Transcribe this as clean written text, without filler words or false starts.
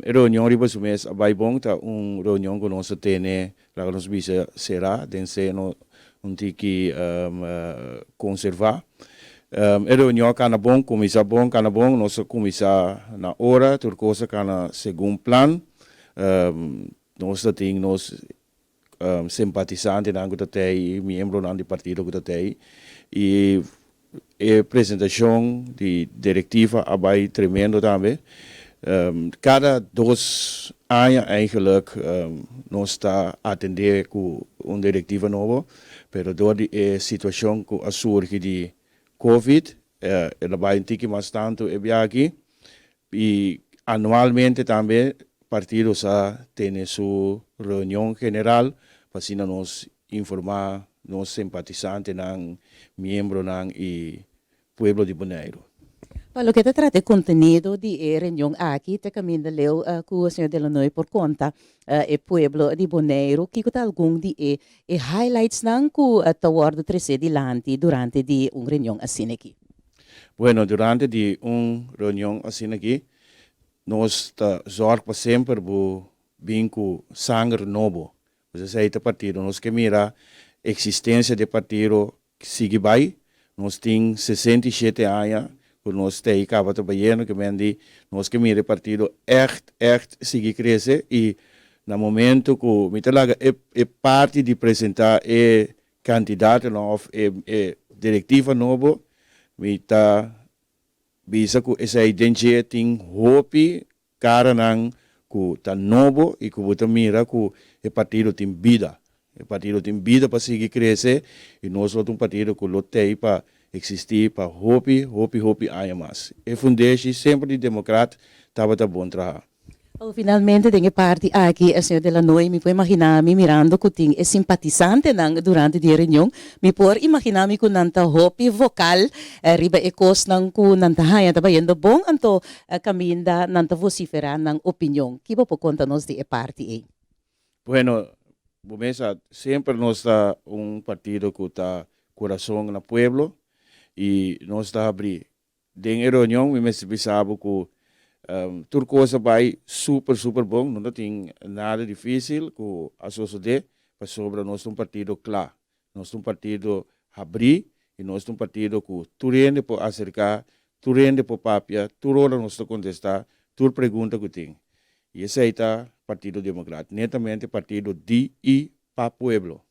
E reunion riba su mes a bai bon, ta un reunion ku nos a tene, laga nos bisa será, den seno un tiki konservá. E reunion a kana bon, kuminsá bon, kana bon, nos a kuminsá na ora, tur kos a kana segun plan. Nos ta tin nos simpatisantenan ku ta tei, miembronan di partido ku ta tei i e presentashon di direktiva a bai tremendo tambe. Kada dos aña eigenlijk nos ta atendé ku un direktiva nobo, pero dor di e situashon ku a surgi di Covid el a bai un tiki mas tantu e biaha aki i anualmente tambe partido sa tene su reunion general pa asina nos informá nos simpatisantenan, miembronan i pueblo di Boneiru. Pa loke ta trata e kontenido di e reunion aki, ta kaminda leu ku señor De Lanoy por konta e pueblo di Boneiru kiko ta algun di e e highlightsnan ku ta wòrdu tresé dilanti durante di un reunion asina aki. Bueno, durante di un reunion asina aki, nos ta zòrg pa semper bo bin ku sanger nobo. Pues esei ta partido. Nos ke mira eksistensia di e partido sigui bai. Nos tin 67 aña ku nos ta ei kaba ta bayendo, ke men di nos ke mira e partido ègt, ègt sigui krese i na momento ku mi ta laga e e parti di presentá e kandidatonan òf e e direktiva nobo, mi ta bisa ku esei den dje tin hopi Karanan ku ta nobo i ku bo ta mira ku e partido tin bida. E partido tin bida pa sigui krese i nos lo ta un partido ku lo tei pa eksistí pa hopi, hopi, hopi aña mas. E fundeshi semper di Demokrat tabata bon traha. Awor finalmente den e parti aki, señor De Lanoy, mi por imagina mi mirando cu tin e simpatisantenan durante di e reunion, mi por imagina mi cu nan ta hopi vocal riba e cosnan cu nan ta haña ta bayendo bon, anto Caminda nan ta vociferá nan opinion. Ki bo por conta nos di e parti ei? Bueno, bo mes sa, semper nos ta un partido cu ta curason na pueblo y nos ta habri. Den e reunion mi mester bisa bo cu tur cos a bay super, super bon, no ta tin nada dificil cu a sosode pasobra nos ta un partido cla. Nos ta un partido habrí i nos ta un partido ku tur hende por aserká, tur hende por papia, tur ora nos ta kontestá tur pregunta ku tin. I esei ta Partido Demokrat, netamente partido di i pa pueblo.